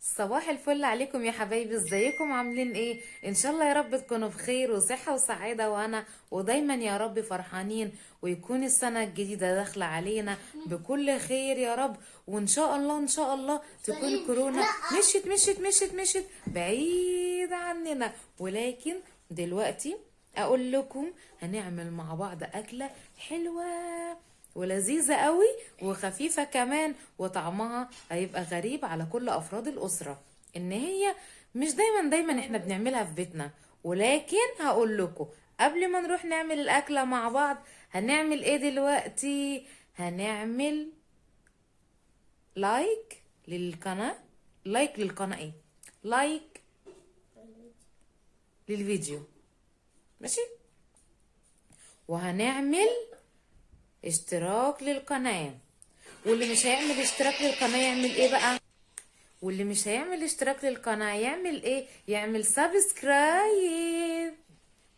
صباح الفل عليكم يا حبايبي، ازيكم عاملين ايه؟ ان شاء الله يا رب تكونوا بخير وصحة وسعادة، وانا ودايما يا رب فرحانين، ويكون السنة الجديدة داخلة علينا بكل خير يا رب. وان شاء الله ان شاء الله تكون كورونا مشت مشت مشت مشت بعيد عننا. ولكن دلوقتي اقول لكم هنعمل مع بعض اكلة حلوة ولذيذة قوي وخفيفة كمان، وطعمها هيبقى غريب على كل أفراد الأسرة. إن هي مش دايما دايما احنا بنعملها في بيتنا، ولكن هقول لكم قبل ما نروح نعمل الأكلة مع بعض هنعمل ايه دلوقتي. هنعمل like للقناة، like للقناة ايه؟ like للفيديو، ماشي؟ وهنعمل اشتراك للقناة. واللي مش هيعمل اشتراك للقناة يعمل ايه بقى؟ واللي مش هيعمل اشتراك للقناة يعمل ايه؟ يعمل subscribe.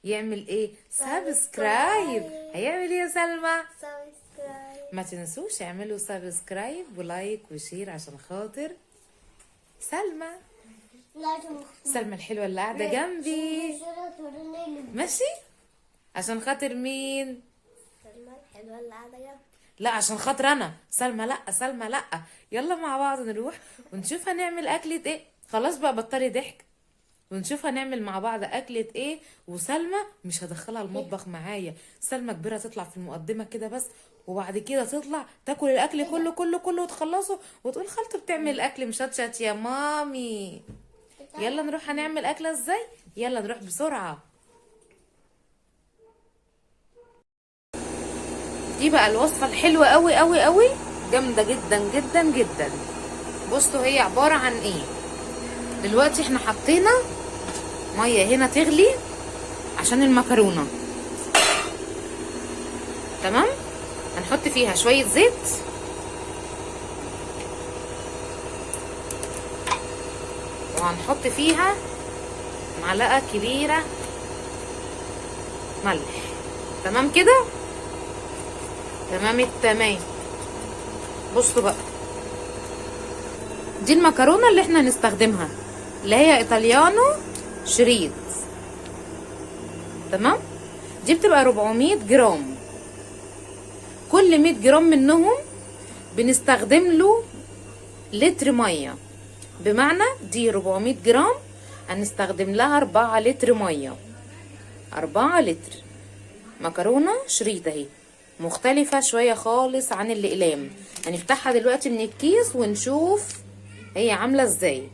يعمل ايه؟ subscribe. هيعمل ايه يا سلمى؟ subscribe. ما تنسوش اعملوا subscribe و like و share عشان خاطر سلمى، سلمى الحلوة اللي قاعدة جنبي، ماشي؟ عشان خاطر مين؟ سلمى الحلوة اللي قاعدة جنبي. لا عشان خاطر انا سلمى. لا سلمى لا. يلا مع بعض نروح ونشوف هنعمل اكلة ايه. خلاص بقى بطلي ضحك، ونشوف هنعمل مع بعض اكلة ايه. وسلمى مش هدخلها المطبخ معايا، سلمى كبيرة تطلع في المقدمة كده بس، وبعد كده تطلع تاكل الاكل كله كله كله وتخلصه وتقول خالته بتعمل الاكل مشطشط يا مامي. يلا نروح هنعمل اكلة ازاي، يلا نروح بسرعة. دي بقى الوصفة الحلوة قوي قوي قوي، جامدة جدا جدا جدا. بصوا هي عبارة عن ايه. دلوقتي احنا حطينا مية هنا تغلي عشان المكرونة، تمام؟ هنحط فيها شوية زيت، وهنحط فيها معلقة كبيرة ملح، تمام كده؟ تمام التمام. بصوا بقى، دي المكرونة اللي احنا هنستخدمها اللي هي ايطاليانو شريط، تمام؟ دي بتبقى 400 جرام، كل 100 جرام منهم بنستخدم له لتر مية، بمعنى دي 400 جرام هنستخدم لها 4 لتر مية. 4 لتر مكرونة شريط اهي، مختلفة شوية خالص عن الأقلام. هنفتحها دلوقتي من الكيس ونشوف هي عاملة ازاي.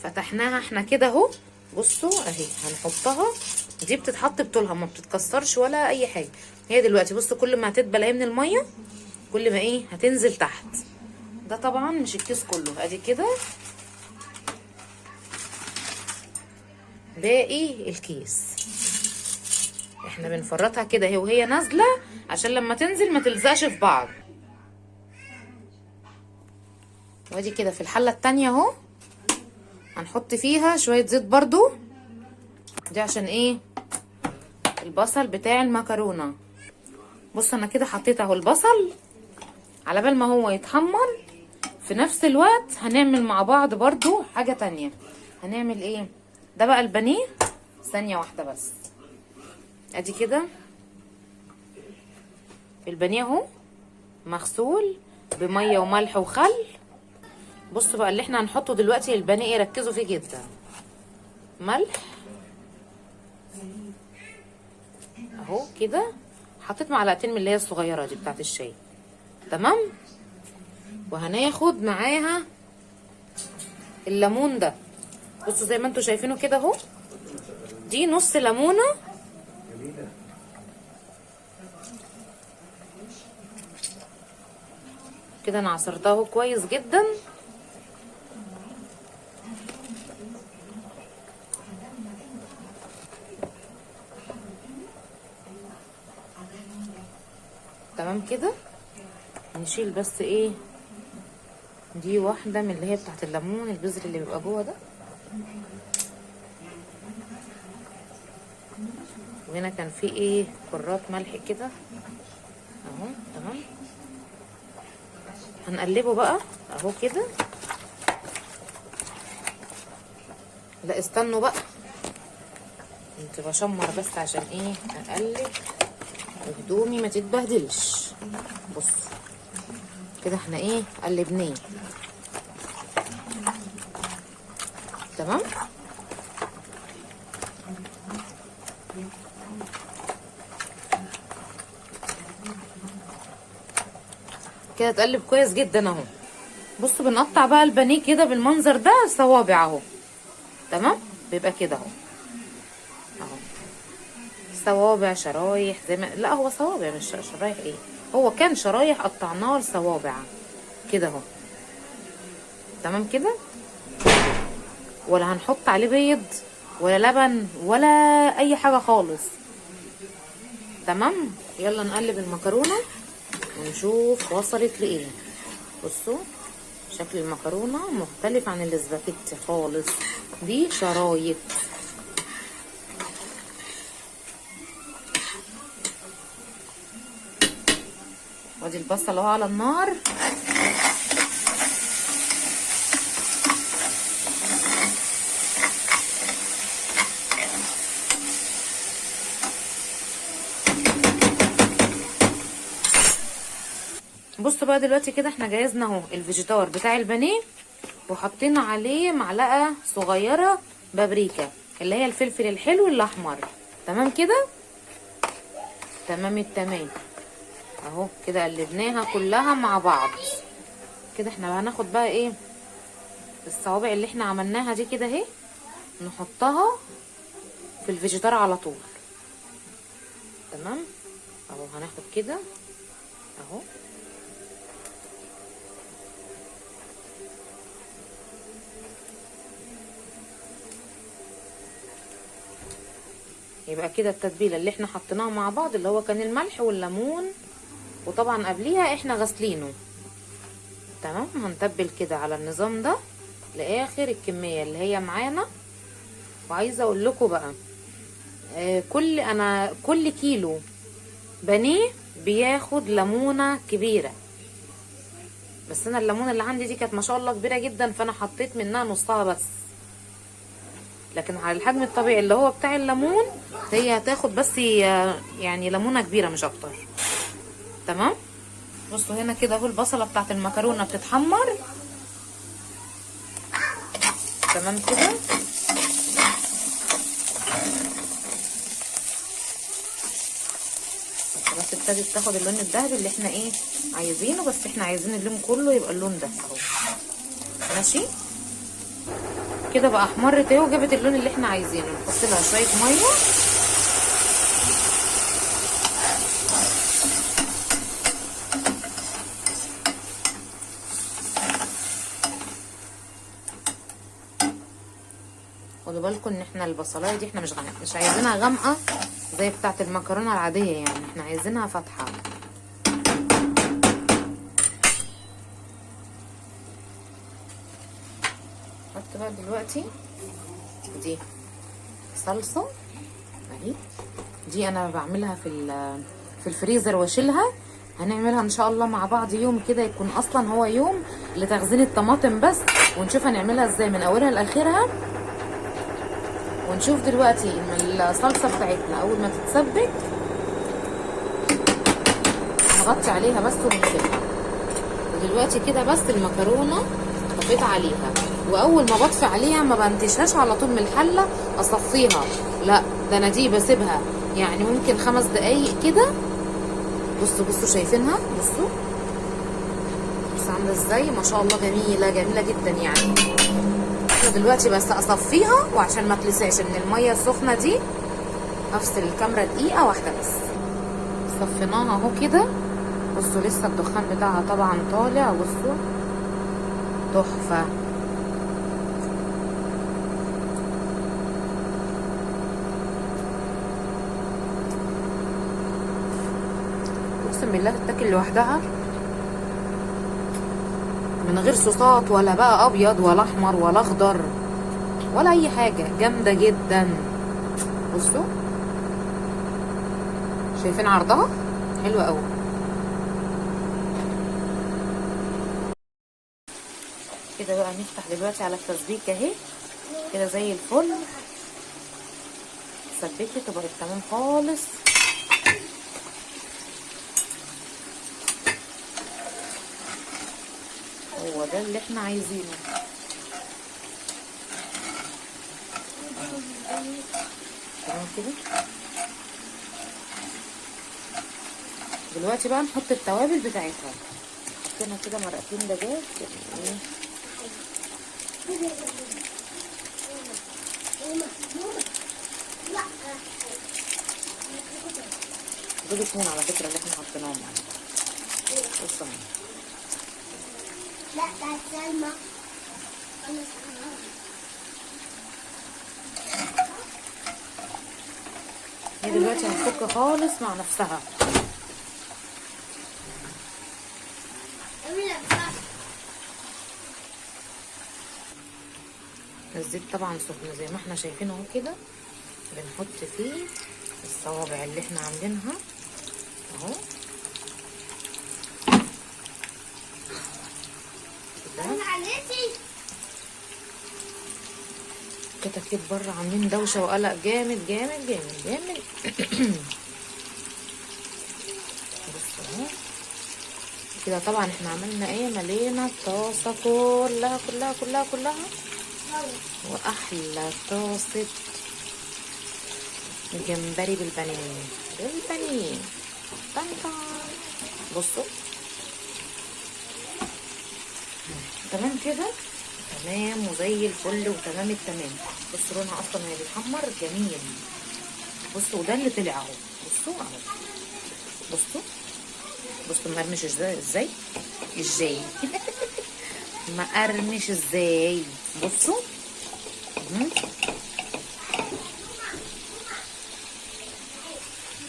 فتحناها احنا كده اهو، بصوا اهي هنحطها. دي بتتحط بطولها، ما بتتكسرش ولا اي حاجة. هي دلوقتي بصوا كل ما هتدبل اهي من المية كل ما ايه هتنزل تحت. ده طبعا مش الكيس كله، ادي كده باقي الكيس. احنا بنفرطها كده اهي وهي نازلة عشان لما تنزل ما تلزقش في بعض. وادي كده في الحلة التانية اهو هنحط فيها شوية زيت برضو، دي عشان ايه؟ البصل بتاع المكرونة. بص انا كده حطيت اهو البصل على بال ما هو يتحمر. في نفس الوقت هنعمل مع بعض برضو حاجة تانية. هنعمل ايه؟ ده بقى البانيه. ثانية واحدة بس. ادي كده البانيه اهو مغسول بمية وملح وخل. بصوا بقى اللي احنا هنحطه دلوقتي البانيه ايه، ركزوا فيه جدا. ملح اهو كده، حطيت معلقتين من اللي هي الصغيرة دي بتاعت الشاي، تمام؟ وهناخد معاها الليمون ده، بصوا زي ما انتوا شايفينه كده اهو، دي نص ليمونه. كده انا عصرتها اهو كويس جدا. تمام كده. نشيل بس ايه، دي واحدة من اللي هي بتاعت الليمون، البذر اللي بيبقى جوه ده. وهنا كان في ايه، كرات ملح كده اهو، تمام. هنقلبه بقى اهو كده. لا استنوا بقى، كنت بشمر بس عشان ايه؟ اقلب وهدومي ما تتبهدلش. بصوا كده احنا ايه قلبناه. تمام. كده اتقلب كويس جدا اهو. بصوا بنقطع بقى البانيه كده بالمنظر ده صوابع اهو. تمام، بيبقى كده اهو اهو، صوابع شرايح زي ما، لا هو صوابع مش شرايح، ايه هو كان شرايح قطعناه لصوابع كده اهو. تمام كده، ولا هنحط عليه بيض ولا لبن ولا اي حاجة خالص. تمام، يلا نقلب المكرونه ونشوف وصلت لايه. بصوا شكل المكرونه مختلف عن الاسباجيتي خالص، دي شرايط. وادي البصل اهو على النار. بصوا بقى دلوقتي كده احنا جهزنا اهو الفيجيتار بتاع البانيه، وحطينا عليه معلقه صغيرة بابريكا اللي هي الفلفل الحلو الاحمر. تمام كده، تمام التمام اهو كده قلبناها كلها مع بعض كده. احنا هناخد بقى ايه الصوابع اللي احنا عملناها دي كده اهي، نحطها في الفيجيتار على طول. تمام اهو، هناخد كده اهو. يبقى كده التتبيله اللي احنا حطيناها مع بعض اللي هو كان الملح والليمون، وطبعا قبليها احنا غسلينه. تمام، هنتبل كده على النظام ده لاخر الكمية اللي هي معانا. وعايزه اقول لكم بقى كل كيلو بانيه بياخد ليمونه كبيرة، بس انا الليمونه اللي عندي دي كانت ما شاء الله كبيرة جدا، فانا حطيت منها نصها بس. لكن على الحجم الطبيعي اللي هو بتاع الليمون هي هتاخد بس يعني ليمونه كبيرة مش اكتر. تمام، بصوا هنا كده اهو البصله بتاعت المكرونه بتتحمر. تمام كده، خلاص ابتدت تاخد اللون الذهبي اللي احنا ايه عايزينه، بس احنا عايزين اللون كله يبقى اللون ده اهو. ماشي كده بقى احمرت اهي وجابت اللون اللي احنا عايزينه. نحط لها شوية مية. خدوا بالكم ان احنا البصلايه دي احنا مش عايزينها غامقه زي بتاعه المكرونه العادية، يعني احنا عايزينها فاتحة. حط بقى دلوقتي دي صلصه اهي، دي انا بعملها في الفريزر واشيلها. هنعملها ان شاء الله مع بعض يوم كده، يكون اصلا هو يوم لتخزين الطماطم بس، ونشوف هنعملها ازاي من اولها لاخرها. ونشوف دلوقتي الصلصه بتاعتنا اول ما تتسبك نغطي عليها بس ونسيبها. ودلوقتي كده بس المكرونه طفيت عليها، واول ما بطفي عليها ما بنتشهاش على طول من الحلة اصفيها، لا ده انا دي بسيبها يعني ممكن 5 دقايق كده. بصوا بصوا شايفينها، بصوا بصوا عامله ازاي، ما شاء الله جميلة جميلة جدا يعني. احنا دلوقتي بس اصفيها، وعشان ما تلسعش من المية السخنة دي هفصل الكاميرا دقيقة واحدة بس. صفيناها اهو كده، بصوا لسه الدخان بتاعها طبعا طالع، بصوا تحفة. اقسم بالله تتاكل لوحدها من غير صوصات ولا بقى ابيض ولا احمر ولا اخضر ولا اي حاجة، جامدة جدا. بصوا شايفين عرضها حلوة قوي. كده بقى نفتح دلوقتي على التسبيكه اهي، كده زي الفل، سبكت وبقت تمام خالص. هو ده اللي احنا عايزينه. تمام كده. دلوقتي بقى نحط التوابل بتاعتها. حطينا كده مرقتين دجاج. دول اتنين على فكرة اللي احنا حطيناهم يعني. بصوا اهو. لا ده سلمى. هي دلوقتي هتفك خالص مع نفسها. الزيت طبعا سخن زي ما احنا شايفين اهو كده. بنحط فيه الصوابع اللي احنا عاملينها اهو كده. كتاكيت بره عاملين دوشه وقلق جامد جامد جامد جامد. بصوا اهو كده. طبعا احنا عملنا ايه؟ ملينا الطاسه كلها كلها كلها كلها، واحلى طاسه جمبري بالبانيه بالبانيه. طن. بصوا تمام كده، تمام وزي الفل وتمام التمام. بصوا لونها اصلا وهي بتحمر جميل. بصوا وده اللي طلع اهو. بصوا اهو، بصوا بصوا مقرمش ازاي ازاي مقرمش ازاي. بصوا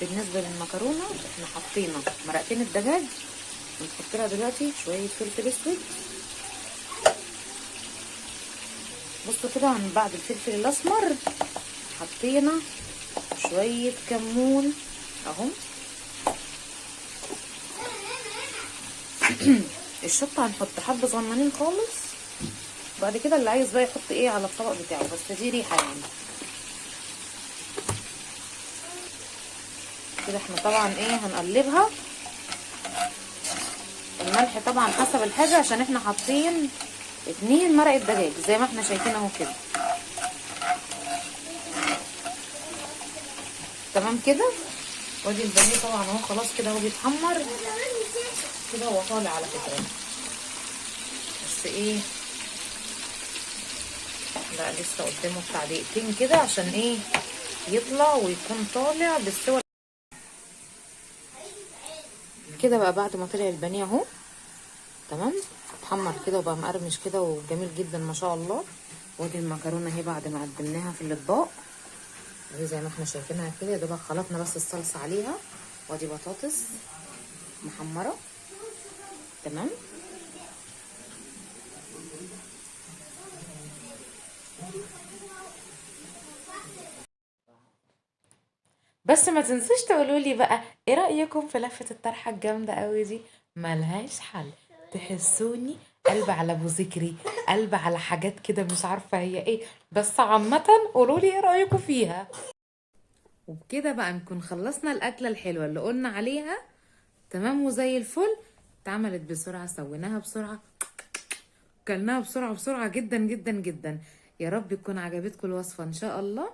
بالنسبة للمكرونه احنا حطينا مرقتين الدجاج، بنحط لها دلوقتي شوية فلفل اسود. بصوا كده عن بعد الفلفل الاسمر حطينا شوية كمون اهو. الشطه هنحط حبه صغننين خالص، بعد كده اللي عايز بقى يحط ايه على الطبق بتاعه، بس دي ريحه يعني كده. احنا طبعا ايه هنقلبها. الملح طبعا حسب الحاجة، عشان احنا حاطين 2 مرقه دجاج زي ما احنا شايفين اهو كده. تمام كده. وادي البانيه طبعا اهو خلاص كده اهو بيتحمر كده، هو طالع على فكرة، بس ايه لا لسه قدامه بتاع دقيقتين كده عشان ايه يطلع ويكون طالع بالسوى كده. بقى بعد ما طلع البانيه اهو تمام، اتحمر كده وبقى مقرمش كده وجميل جدا ما شاء الله. وادي المكرونه اهي بعد ما قدمناها في الاطباق اهي زي ما احنا شايفينها كده، يا دوبك خلطنا بس الصلصه عليها. وادي بطاطس محمرة تمام. بس ما تنسوش تقولوا لي بقى ايه رايكم في لفه الطرحة الجامدة قوي دي؟ ملهاش حل، تحسوني قلب على ابو ذكري، قلب على حاجات كده مش عارفه هي ايه، بس عامة قولوا لي ايه رايكم فيها. وبكده بقى نكون خلصنا الاكلة الحلوة اللي قلنا عليها تمام وزي الفل. اتعملت بسرعة، سويناها بسرعة، كلناها بسرعة بسرعة جدا جدا جدا. يا رب تكون عجبتكم الوصفة ان شاء الله،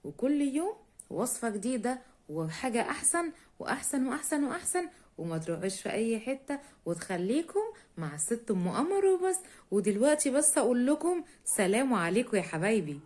وكل يوم وصفه جديدة وحاجه احسن واحسن واحسن واحسن، وما تروحوش في اي حتة، وتخليكم مع الست ام قمر وبس. ودلوقتي بس اقول لكم سلام عليكم يا حبايبي.